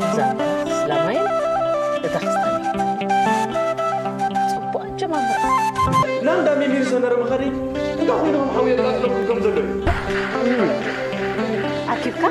እዛ እስላማይን እታ ክርስትያንን። ጽቡቕ ኣጀማምራ። ናንዳ ሚሚር ሰመረ መኸሪ እንዳ ኮይንኩም ሓው የቃጥለኩም ከም ዘሎ እዩ። ኣኪብካ?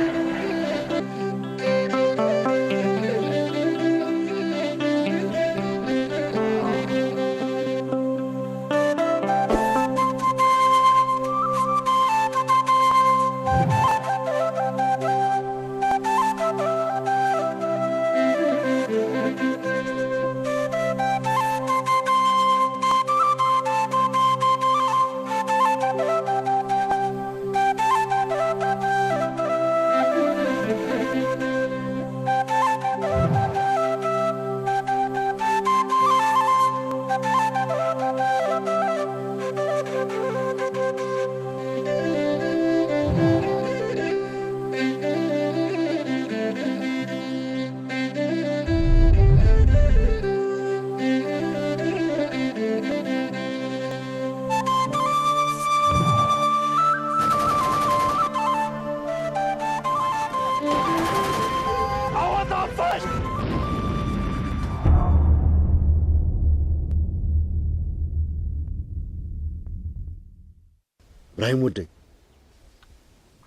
እብራሂም ወደይ፣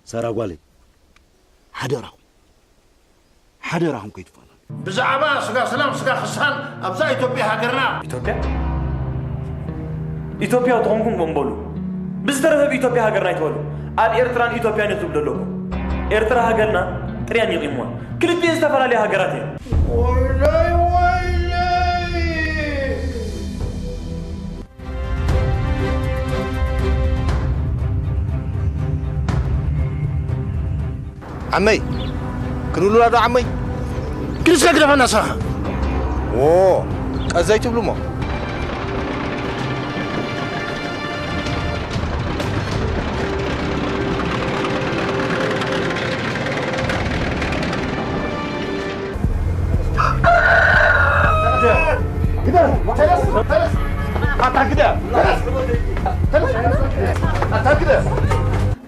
ሳራ ጓለይ፣ ሓደራኹም፣ ሓደራኹም ከይትፋላ። ብዛዕባ ስጋ ሰላም ስጋ ክሳን ኣብዛ ኢትዮጵያ ሃገርና። ኢትዮጵያ? ኢትዮጵያ ተኾንኩም እምበሉ። ብዝተረፈ ብኢትዮጵያ ሃገርና ኣይትበሉ። ኣብ ኤርትራን ኢትዮጵያን እዩ ዝብሉ ዘለኩም። ኤርትራ ሃገርና ጥርያን ይቂምዋ። ክልቲኤን ዝተፈላለያ ሃገራት እየን። ወይለይ ወይለይ። ዓመይ፣ ክንብሉላ ዶ ዓመይ? ግን እስከ ግደፈና ስራኻ። ዎ፣ ቀዘይ ትብሉ እሞ።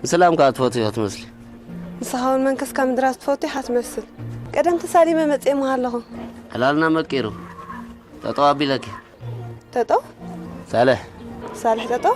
ንሰላም ከኣ ትፈትዮ ትመስሊ። ንስኻ እውን መንከስካ ምድራስ ትፈቱ ኢኻ ትመስል። ቀደም ተሳሊመ መጽኤ ምሃለኹ። ዕላልና መቂሩ። ጠጠው ኣቢለኪ። ጠጠው? ሳልሕ። ሳልሕ ጠጠው?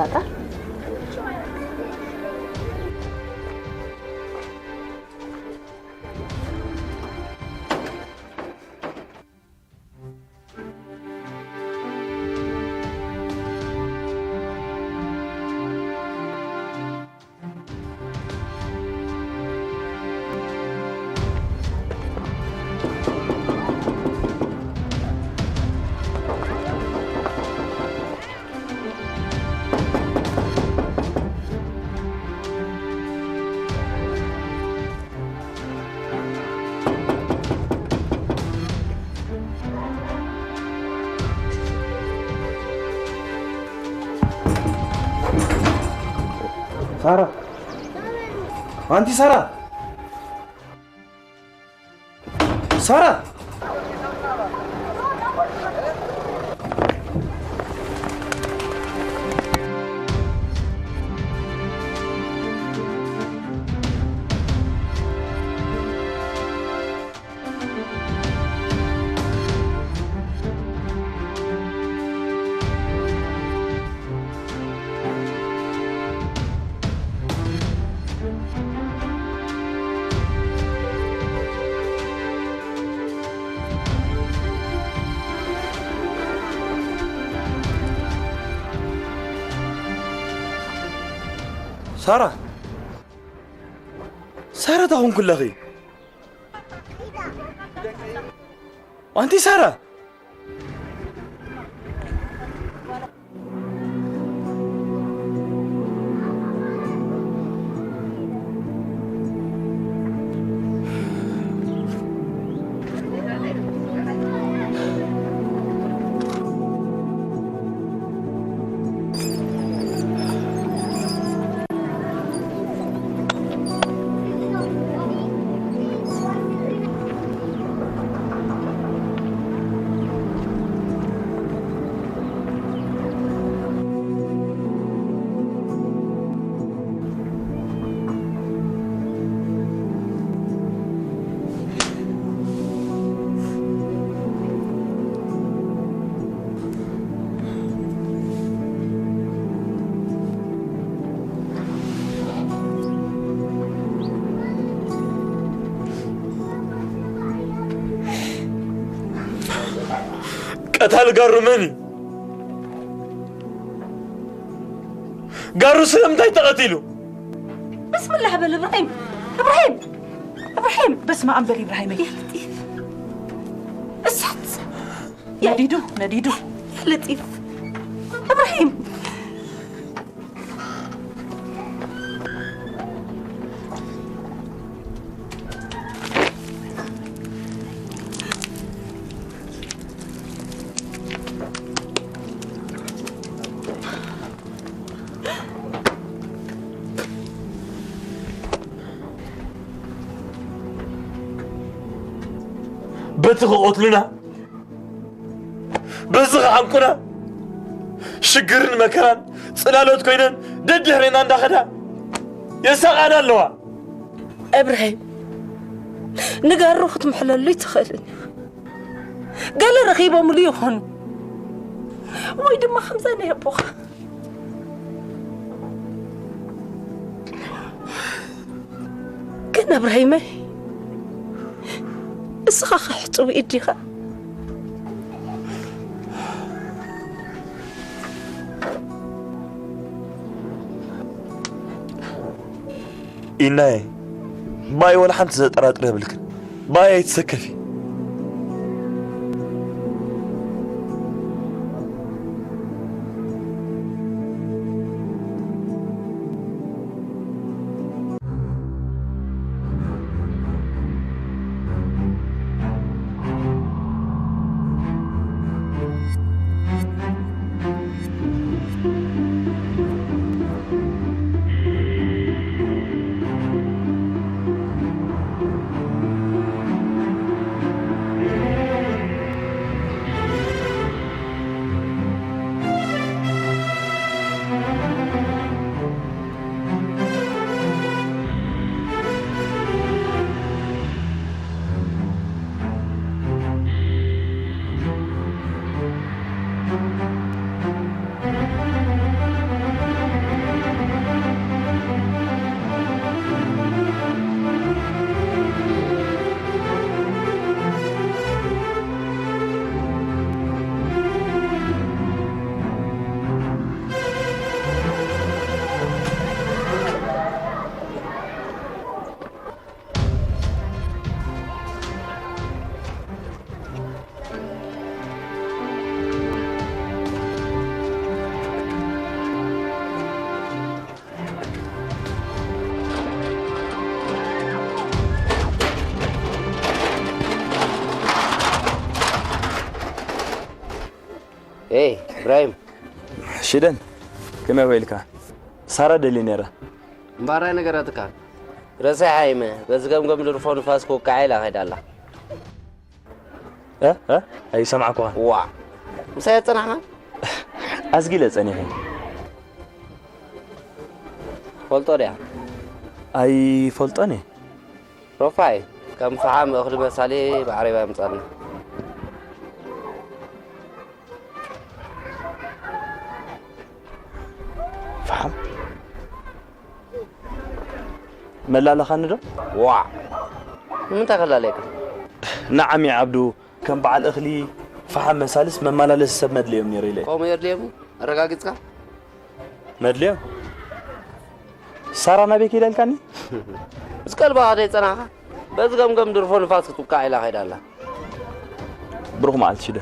ይቆጣጠር። ሳራ፣ ኣንቲ ሳራ፣ ሳራ! ሳራ፣ ሳራ፣ እንታይ ኾንኩ ኣለኺ? ኣንቲ ሳራ! ቀታሊ ጋሩ መን እዩ? ጋሩ ስለምንታይ ተቐቲሉ? ብስምላህ በል እብራሂም፣ እብራሂም፣ እብራሂም። በስመ ኣብ በል እብራሂመይ። ያ ለጢፍ። እሳት። ያ ነዲዱ፣ ነዲዱ። ያ ለጢፍ። እብራሂም። በቲ ክቐትሉና፣ በዚ ክዓንቁና፣ ሽግርን መከራን ጽላሎት ኮይነን ደድሕሬና እንዳኸዳ የሳቓና ኣለዋ። እብራሂም፣ ንጋሩ ክትምሕለሉ ይትኽእልን። ገለ ረኺቦምሉ ይኾኑ፣ ወይ ድማ ከምዛ ናይ ኣቦኻ። ግን እብራሂመይ፣ እስኻ ኸ ሕጹብ ኢድ ዲኻ? ኢናየ፣ ብኣይ ወላ ሓንቲ ዘጠራጥር የብልክን። ብኣይ ኣይትሰከፊ። ኤይ፣ ኢብራሂም። ሽደን፣ ከመይ ውዒልካ? ሳራ ደልየ ነይረ። እምበኣር ኣይነገረትካን? ረሲዓያ እየ። በዚ ገምገም ድርፎ ንፋስ ክውቅዓ ኢላ ከይዳ ኣላ። እ? እ? ኣይሰማዕኩኻን። ዋእ! ምሳይ ኣይጸናሕካን? ኣዝጊለ ጸኒሐ። ፈልጦ ድያ? ኣይፈልጦን እየ። ሮፋይ፣ ከም ፈሓም እኽሊ መሳሊ ብዓረብያ ምጻልና። ፈሓም? መላለኻኒ ዶ? ዋእ! ንምንታይ ከላለየካ? ንዓም እየ ዓብዱ፣ ከም በዓል እኽሊ፣ ፈሓም መሳልስ መመላለሲ ሰብ መድለዮም ነይሩ ኢለ። ከምኡ የድልየሙ? ኣረጋጊጽካ? መድልዮም? ሳራ ናበይ ከይዳ ኢልካኒ? ምስ ቀልባ ከደይ ጸናኻ? በዚ ገምገም ድርፎ ንፋስ ክትውቃዕ ኢላ ከይዳ ኣላ። ብሩኽ መዓልቲ ሽደ።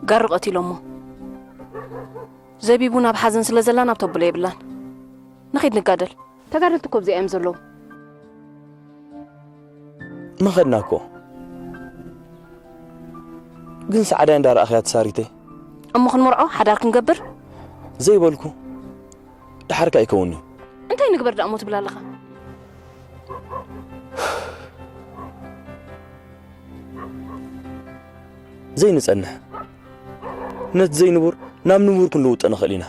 ጋሪ ቀቲሎሞ። ዘቢቡ ናብ ሓዘን ስለ ዘላ ናብ ተብሎ የብላን። ንኺድ ንጋደል። ተጋደልቲ እኮ ኣብዚኣ እዮም ዘለዉ። ምኸድና እኮ። ግን ሰዓዳይ እንዳረኣኽያ ተሳሪተይ። እሞ ክንመርዖ ሓዳር ክንገብር? ዘይበልኩ። ደሓርካ ኣይከውን'ዩ። እንታይ ንግበር ደኣ እሞ ትብል ኣለኻ? ዘይንጸንሕ። ነቲ ዘይንቡር ናብ ንቡር ክንልውጦ ንኽእል ኢና።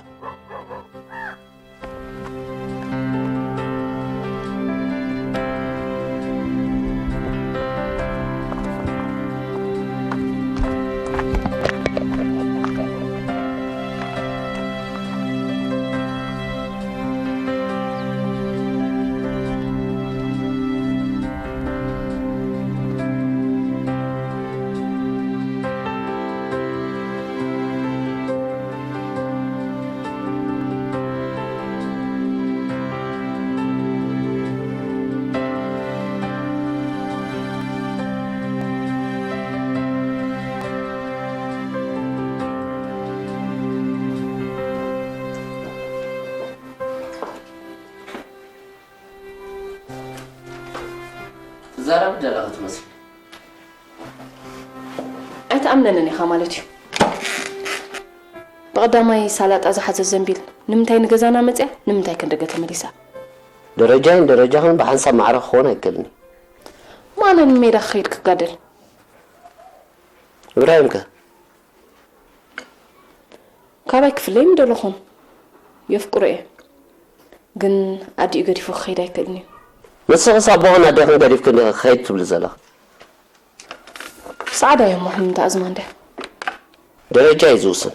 ትዛረቢ ዘለኺ ትመስሊ። ኣይትኣምነንን ኢኻ ማለት እዩ። ብቐዳማይ ሳላጣ ዝሓዘት ዘንቢል ንምንታይ ንገዛና መጽያ? ንምንታይ ከ ንደገ ተመሊሳ? ደረጃይን ደረጃኽን ብሓንሳብ ማዕረ ክኸውን ኣይክእልን እዩ። ማለ ንሜዳ ክኸይድ ክጋደል። እብራሂም ከ? ካባይ ክፍለይ ምደለኹን። የፍቅሮ እየ። ግን ኣዲኡ ገዲፉ ክኸይድ ኣይክእልን እዩ። ንስኽስ ኣቦኽን ኣዴኽን ገዲፍክን ዲኺ ክኸይድ ትብሊ ዘለኺ? ጻዕዳ እዮም ኣሕምንታ ኣዝማንደ። ደረጃ እዩ ዝውስን።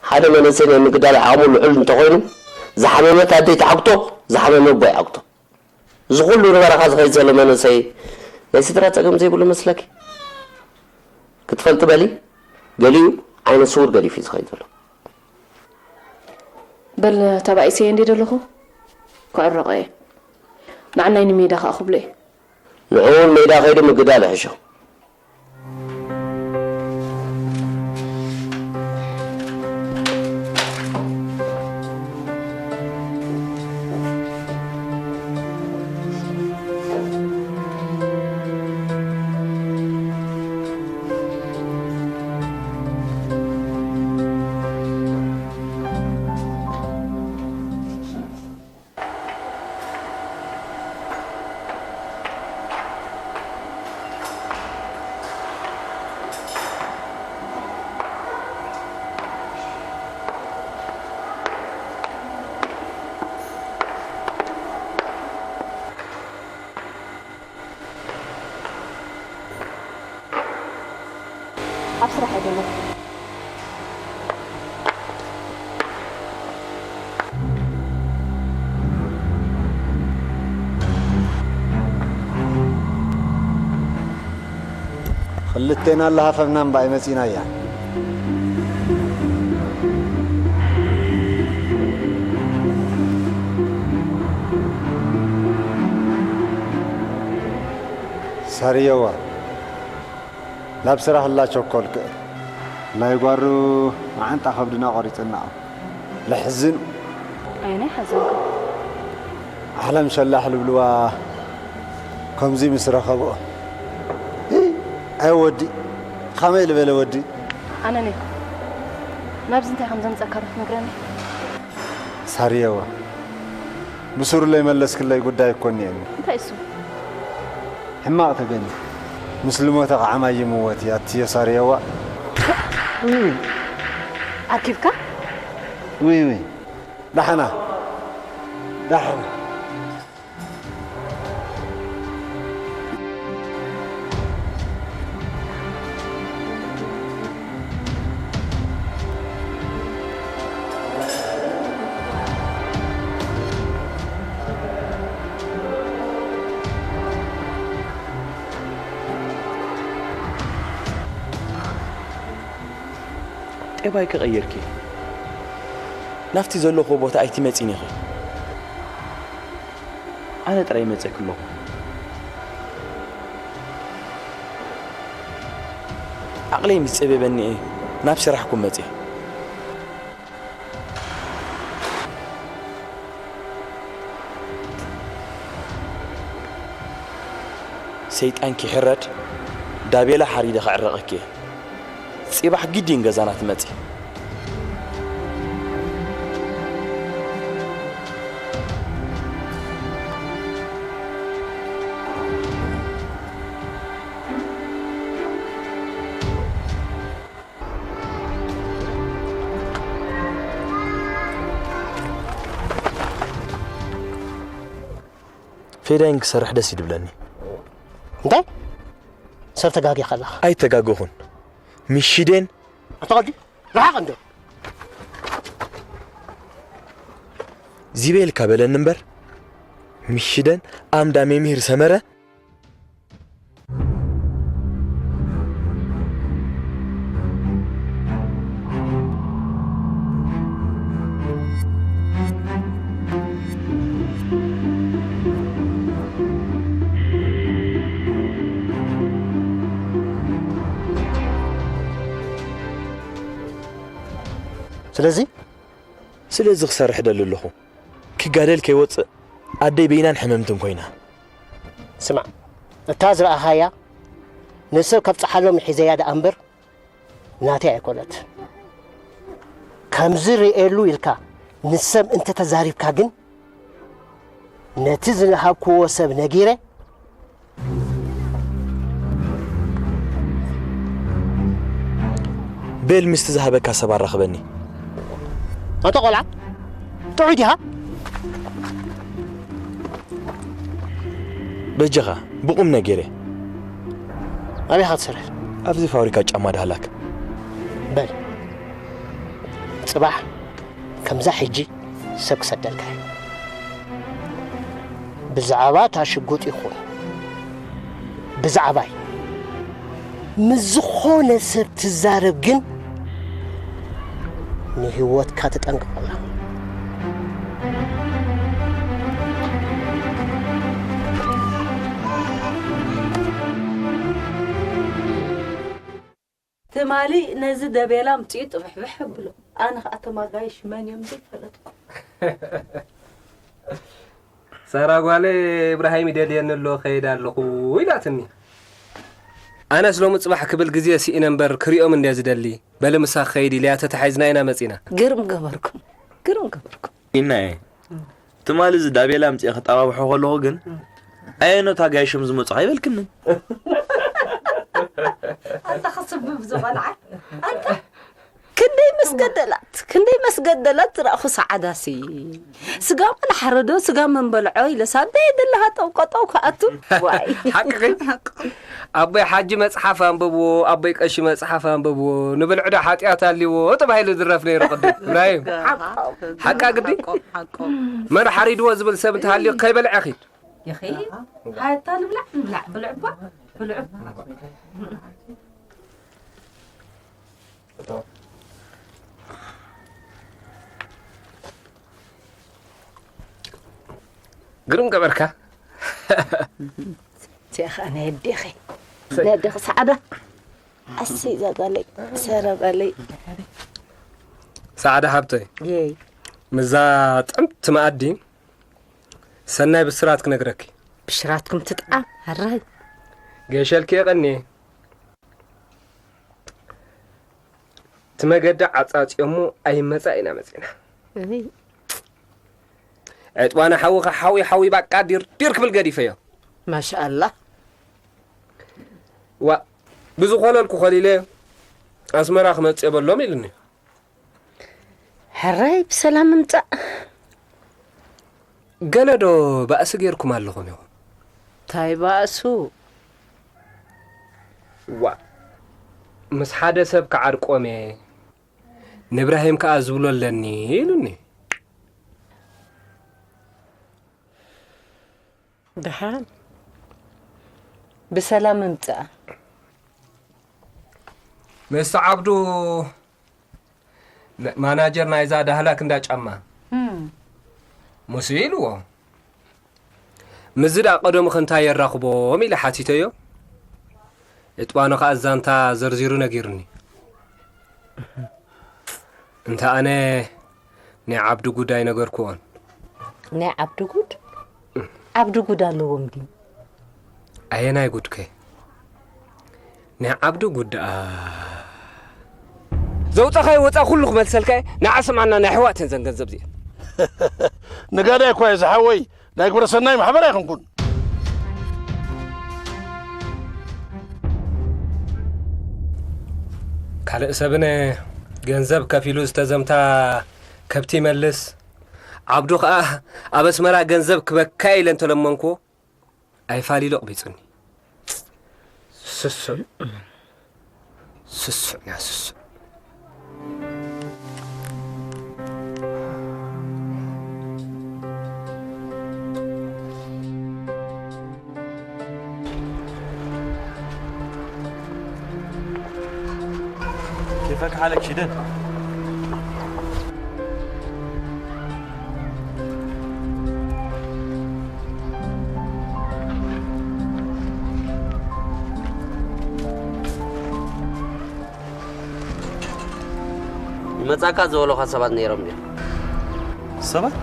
ሓደ መንእሰይ ናይ ምግዳል ዓቕሙ ልዑል እንተኾይኑ፣ ዝሓመመት ኣደ ይትዓግቶ፣ ዝሓመመ ኣቦ ይዓግቶ። እዚ ኩሉ ንበረኻ ዝኸይድ ዘሎ መንእሰይ ናይ ስድራ ጸገም ዘይብሉ መስለኪ? ክትፈልጢ በሊ፣ ገሊኡ ዓይነ ስውር ገዲፉ እዩ ዝኸይድ ዘሎ። በል ተባኢሰ እየ እንዴ ዘለኹ? ክዕረቐ እየ። ንዓናይ ንሜዳ ከኣ ክብሎ እየ። ንዕኡ እውን ሜዳ ከይዱ ምግዳል ይሕሾ። ስራሕ ኣይደለኹ። ክልቴና ኣለሃፈምና እምባይ መጺናያ። ሳርየዋ ናብ ስራሕ ላቸኮልክ። ናይ ጓሩ መዓንጣ ከብድና ቆሪጽና። ለሕዝን። ኣየናይ ሓዘንካ? ዓለም ሸላሕ ልብልዋ ከምዚ ምስ ረኸብኦ። ኣይ ወዲ፣ ኸመይ ልበለ ወዲ? ኣነነ ናብዚ እንታይ ከም ዘምጸካ ዶ ትነግረኒ? ሳርየዋ፣ ብሱሩ ለይመለስክለይ ጉዳይ እኮ እኒአኒ። እንታይ እሱ? ሕማቕ ተገኒ። ምስ ልሞተ ኸዓ ማይ ይምወት እያ እትዮ ሳርየዋ። ውይ፣ ውይ። ኣርኪብካ? ውይ፣ ውይ። ዳሕና። ዳሕና። ጠባይ ከቐየርኪ ናብቲ ዘለኹ ቦታ ኣይትመጺን ኢኺ። ኣነ ጥራይ ይመጸኪ ኣለኹ። ዓቕለይ ምስ ጸበበኒ እየ ናብ ስራሕኩም መጺአ። ሰይጣን ኪሕረድ ዳቤላ ሓሪደ ከዕረቐኪ እየ። ጽባሕ ግዲን ገዛና ትመጺ። ፌዳይን ክሰርሕ ደስ ይድብለኒ። እንታይ ሰብ ተጋጊኻ ኣለኻ? ኣይተጋገኹን። ምሽደን ኣታ ቐዲ ርሓቕ እንዶ ዚበ ኢልካ በለኒ እምበር፣ ምሽደን ኣምዳ መምህር ሰመረ። ስለዚ ስለዚ ክሰርሕ ደሊ ኣለኹ። ክጋደል ከይወፅእ ኣደይ በይናን ሕምምትን ኮይና። ስማዕ፣ እታ ዝረኣኻያ ንሰብ ከብፅሓሎም ሒዘያ ደኣ እምበር ናተይ ኣይኮነትን። ከምዚ ርእየሉ ኢልካ ንሰብ እንተተዛሪብካ ግን ነቲ ዝሃብክዎ ሰብ ነጊረ በል ምስቲ ዝሃበካ ሰብ ኣራኽበኒ። ኣንታ ቆልዓ ጥዑይ ዲኻ? በጃኻ ብቑም ነገረ። ኣበይ ኢኻ ትሰርሕ? ኣብዚ ፋብሪካ ጫማ ዳህላክ። በል ጽባሕ ከምዛ ሕጂ ሰብ ክሰደልካ እየ። ብዛዕባ እታ ሽጉጥ ይኹን ብዛዕባይ ምስ ዝኾነ ሰብ ትዛረብ ግን ንህይወትካ ተጠንቀቐላ። ትማሊ ነዚ ደቤላ ኣምጺኡ ጥብሕብሕ ኣብሎ። ኣነ ኸኣ እቶም ኣጋይሽ መን እዮም ዘይፈለጥኩ። ሳራ ጓለይ፣ "እብራሂም ይደልየኒ ኣሎ፣ ከይድ ኣለኹ" ኢላትኒ። ኣነስ ሎሚ ጽባሕ ክብል ግዜ ስኢነ እምበር ክሪኦም እንድየ ዝደሊ። በሊ ምሳኺ ከይድ ኢለያ ተታሒዝና ኢና መጺና። ግርም ገበርኩም፣ ግርም ገበርኩም። ኢናየ ትማሊ እዚ ዳቤላ ኣምጺኤ ክጠባብሖ ከለኹ ግን ኣየኖት ኣጋይሾም ዝመጹ ኣይበልክንን። ኣንታ ክስብብ ዝቐልዓ ኣንታ ክንደይ መስገደላት ክንደይ መስገደላት ዝረእኹ ሰዓዳሲ። ስጋ መን ሓረዶ ስጋ መን በልዖ ኢለሳ ደይ ደለኻ ጠውቀጠው ከኣቱ። ዋይ ሓቅኺ። ኣቦይ ሓጂ መጽሓፍ ኣንብብዎ ኣቦይ ቀሺ መጽሓፍ ኣንብብዎ። ንብልዕዶ ሓጢኣት ኣልዎ ተባሂሉ ዝረፍ ነይሩ ቅድም። እብራሂም ሓቃ ግዲ። መን ሓሪድዎ ዝብል ሰብ እንተሃልዩ ከይበልዐ ኺድ። ይኺ። ሃታ ንብላዕ ንብላዕ ብልዕባ ብልዕባ። ግርም ገበርካ። እዚኣ ኸኣ ናይ ኣዴኺ፣ ናይ ኣዴኺ ሰዓዳ። ኣሰይ እዛ ጓለይ፣ ሰረ ጓለይ። ሰዓዳ ሓብተይ፣ የይ። ምዛ ጥዕምቲ መኣዲ ሰናይ ብስራት ክነግረኪ። ብሽራትኩም ትጥዓም፣ ኣራይ። ገሸልኪ የቐኒ። እቲ መገዲ ዓጻጺኦሞ ኣይመጻ ኢና መጺና። እይ። ዕጥዋና ሓዊ ኸሓዊ ሓዊ ባቃ ዲር ዲር ክብል ገዲፈዮ። ማሻኣላ። ዋ፣ ብዝኾለልኩ ኸሊለ ኣስመራ ክመጽእ የበሎም ኢሉኒ። ሕራይ ብሰላም ምምጻእ። ገለ ዶ ባእሲ ጌርኩም ኣለኹም ኢኹም? እንታይ ባእሱ? ዋ፣ ምስ ሓደ ሰብ ክዓርቆም እየ፣ ንብራሂም ከኣ ዝብሎ ኣለኒ ኢሉኒ። ደሓን ብሰላም ምምጻእ። ምስ ዓብዱ ነ-፣ ማናጀር ናይዛ ዳህላክ እንዳ ጫማ። እም። ሙሴ ኢልዎ። ምስዚ ደኣ ቀደሙ ከ እንታይ የራኽቦም ኢለ ሓቲተዮ። ዕጥዋኖ ከኣ እዛ እንታ ዘርዚሩ ነጊሩኒ። እንተ ኣነ ናይ ዓብዱ ጉድ ኣይነገርክዎን። ናይ ዓብዱ ጉድ? ዓብዱ ጉድ ኣለዎም ድዩ? ኣየናይ ጉድከ? ናይ ዓብዱ ጉድ ደኣ። ዘውጻኻዮ ወጻ ኩሉ ክመልሰልካ እየ። ንዓ ስምዓና ናይ ኣሕዋት እየን ዘን ገንዘብ እዚአን። ነጋዳይ እኳ እየ ዝሓወይ፣ ናይ ግብረ ሰናይ ማሕበር ኣይኮንኩን። ካልእ ሰብነ ገንዘብ ከፊሉ ዝተዘምታ ከብቲ ይመልስ። ዓብዱ ኸኣ ኣብ ኣስመራ ገንዘብ ክበካ ኢለ እንተለመንኩዎ ኣይፋሊሉ ኣቕቢጹኒ። ስሱዕ። ስሱዕ ና ስሱዕ። كيفك حالك شدن؟ ይመጻካ ዝበሉኻ ሰባት ነይሮም ድዮም? ሰባት?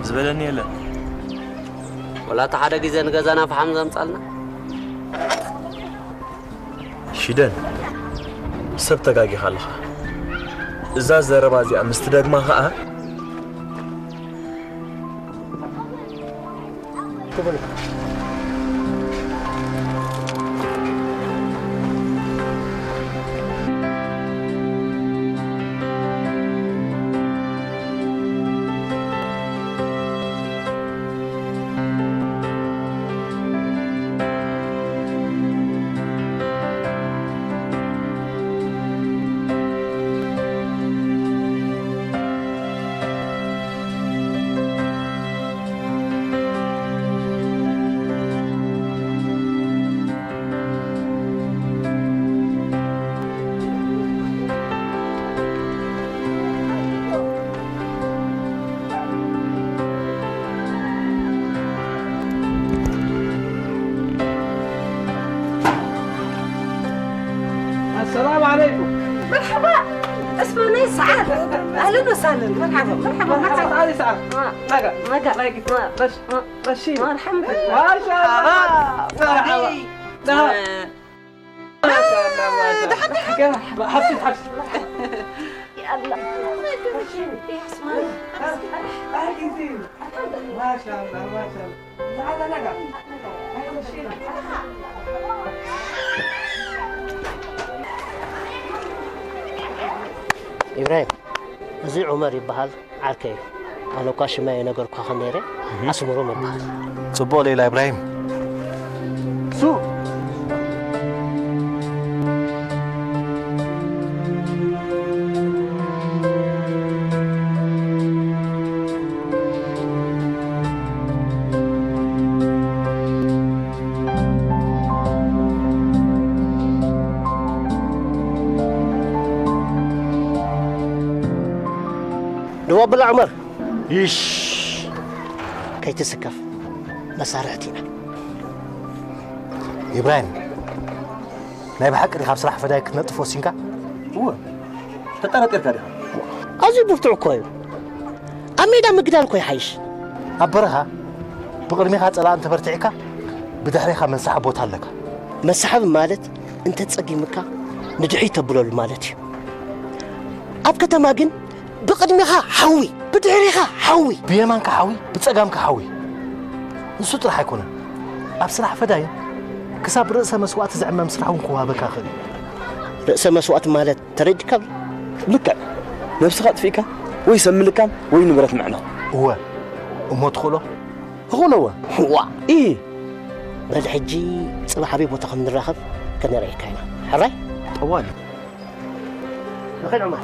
ዝበለኒ የለን። ወላ እቲ ሓደ ግዜ ንገዛና ፈሓም ዘምጻልና? ሽደን፣ ሰብ ተጋጊኻ ኣለኻ። እዛ ዘረባ እዚኣ ምስ ትደግማ ኸኣ፣ السلام عليكم. مرحبا. اسمه نايف سعد. اهلا وسهلا. مرحبا، مرحبا، مرحبا. تعالي سعد. ما، ماجا. ماجا. ماجا. ما، بس. ما، ماشي. مرحبا. ما شاء الله. مرحبا. ما شاء الله، ما شاء الله. حبسي، حبسي. يا الله. ما شاء الله، ما شاء الله. تعال نقعد. هاي مشينا. ኢብራሂም፣ እዚ ዑመር ይበሃል፣ ዓርከይ እዩ። ኣነ እኳ ሽመይ ኣይነገርኳኸን ነይረ፣ ኣስምሮም ይበሃል። ጽቡቕ ሌላ ኢብራሂም። ሱ ንዋ ብላ ዑመር። ይሽ። ከይትስከፍ፣ መሳርሕቲ ኢና። ኢብራሂም፣ ናይ ብሓቂ ዲኻ ኣብ ስራሕ ፈዳይ ክትነጥፍ ወሲንካ? እወ፣ ተጠራጢርካ ዲኻ? ኣዝዩ ብርቱዕ እኮ እዩ። ኣብ ሜዳ ምግዳል እኮ ይሓይሽ። ኣብ በረኻ ብቕድሚኻ ጸላኢ እንተበርቲዕካ፣ ብድሕሬኻ መንሳሓብ ቦታ ኣለካ። መሳሓብ ማለት እንተጸጊምካ ንድሕሪት ተብለሉ ማለት እዩ። ኣብ ከተማ ግን ብቕድሚኻ ሓዊ፣ ብድሕሪኻ ሓዊ። ብየማንካ ሓዊ፣ ብጸጋምካ ሓዊ። ንሱ ጥራሕ ኣይኮነን። ኣብ ስራሕ ፈዳይን ክሳብ ርእሰ መስዋእቲ ዝዕመም ስራሕ እውን ክወሃበካ ይኽእል እዩ። ርእሰ መስዋእቲ ማለት ተረዲእካ? ልክዕ። ነብስኻ ኣጥፊእካ ወይ ሰብ ምልካም ወይ ንብረት ምዕናው። እወ። እሞ ትኽእሎ? እኽእሎ እወ። ዋእ! ኢ! በል ሕጂ ጽባሕ ኣበይ ቦታ ከም ንራኸብ ከነርእየካ ኢና። ሕራይ? ጠዋሊ። ንኸይድ ዑመር።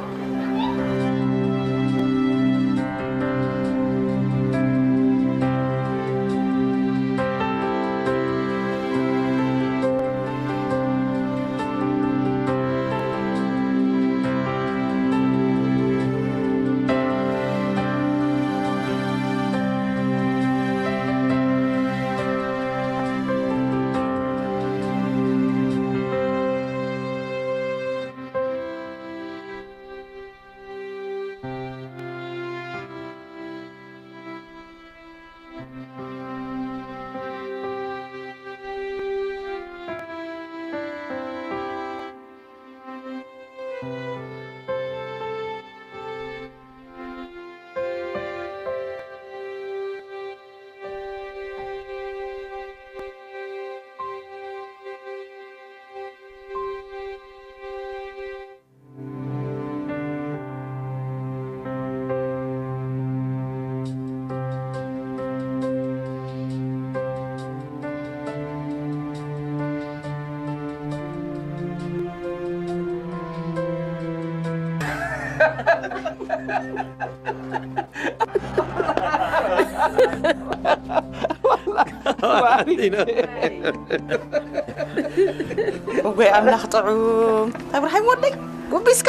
እጎይ ኣምላኽ ጥዑም። እብራሂም ወደይ፣ ጉቢስካ።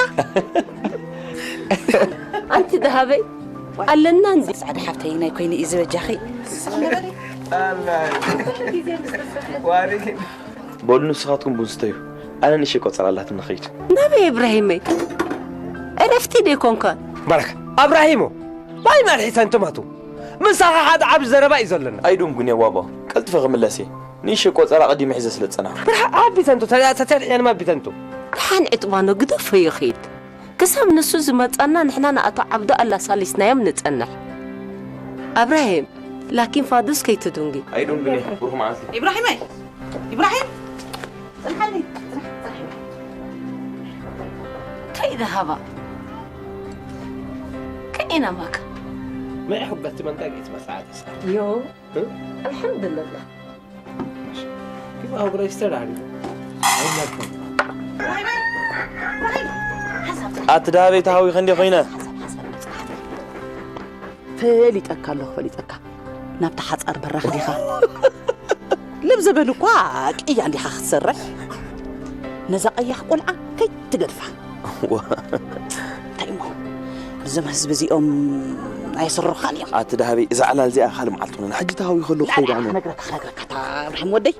ኣንቲ ደሃበይ ኣለና እንዲ። ጻዕዳ ሓብተይ ናይ ኮይኑ እዩ ዝበጃኺ። በሉ ንስኻትኩም ቡን ስተዩ፣ ኣነ ንእሽተይ ቆጸራ ኣላትኒ ንኸይድ። ናበይ እብራሂመይ? ዕረፍቲ ዶ ኣይኮንካን? ባረካ፣ ኣብራሂሞ፣ ባይ መርሒ ሰንትማቱ። ምሳኻ ሓደ ዓቢ ዘረባ እዩ ዘለና። ኣይዶንጉን እየ ዋባ፣ ቀልጥፈ ክምለስ እየ። ንእሽተይ ቆጸራ ኣቐዲመ ሒዘ ስለ ዝጸናሕኩ። ብርሃ፣ ዓቢ ሰንቱ፣ ተዳ-፣ ተተድሕየንማ ቢተንቱ። ደሓን ዕጥባኖ ግደፎ ይኺድ። ክሳብ ንሱ ዝመጻና ንሕና ንኣቶ ዓብዱ ኣላሳሊስናዮም ንጸንሕ። ኣብራሂም፣ ላኪን ፋዱስ ከይትዱንጊ። ኣይዶንጉን እየ፣ ብሩኽ መዓልቲ። ኢብራሂመይ! ኢብራሂም! ጽንሓኒ፣ ጽንሕ፣ ጽንሕ። ከይደ ሃባ። ከይና ማካ። መዒ ክበቲ መንታ ጌት መጽዓ ተስዓ። ዮ፣ እ? ኣልሓምዱልላህ። ኪባ ኣብ ረጅስተር ኣሪጉ። ኣይመልኩም። ኢብራሂመይ! ኢብራሂም! ሓሳብ። ኣቲ ደሃበይ ተሃዊኸ እንዲ ኮይነ። ሓሳብ፣ ሓሳብ፣ ሓሳብ። ፈሊጠካ ኣለኹ፣ ፈሊጠካ። ናብታ ሓጻር በራኽ ዲኻ? ልብ ዝበሉ እኳ ቅያ እንዲኻ ክትሰርሕ። ነዛ ቀያሕ ቆልዓ ከይትገድፋ። ዋ። እንታይ እሞ፣ እዞም ህዝቢ እዚኦም ኣይስርርኻን እዮም። ኣቲ ደሃበይ፣ እዛ ዕላል እዚኣ ካልእ መዓልቲ ኾነ። ሕጂ ተሃዊኸ ኣለኹ፣ ላ፣ ኸይደ ላ፣ ኣነ። ክነግረካ፣ ክነግረካ፣ እታ እብራሂም ወደይ።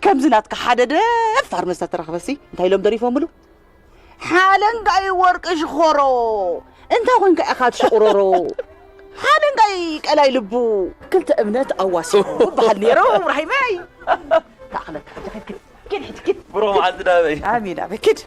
ከምዚ ናትካ ሓደ ደፋር መስተ ተረኽበሲ፣ እንታይ ኢሎም ደሪፎምሉ? ሓለንጋይ ወርቂ ሽኾሮ፣ እንታይ ኮንካ ኢኻ ትሽቑረሮ? ሓለንጋይ ቀላይ ልቡ፣ ክልተ እምነት ኣዋሲኹ በሃል ነይሩ፣ እብራሂመይ። ተኣኽለካ፣ ሕጂ ኪድ፣ ኪድ፣ ሕጂ ኪድ። ብሩኽ መዓልቲ ደሃበይ። ኣሚን፣ ኣበይ ኪድ።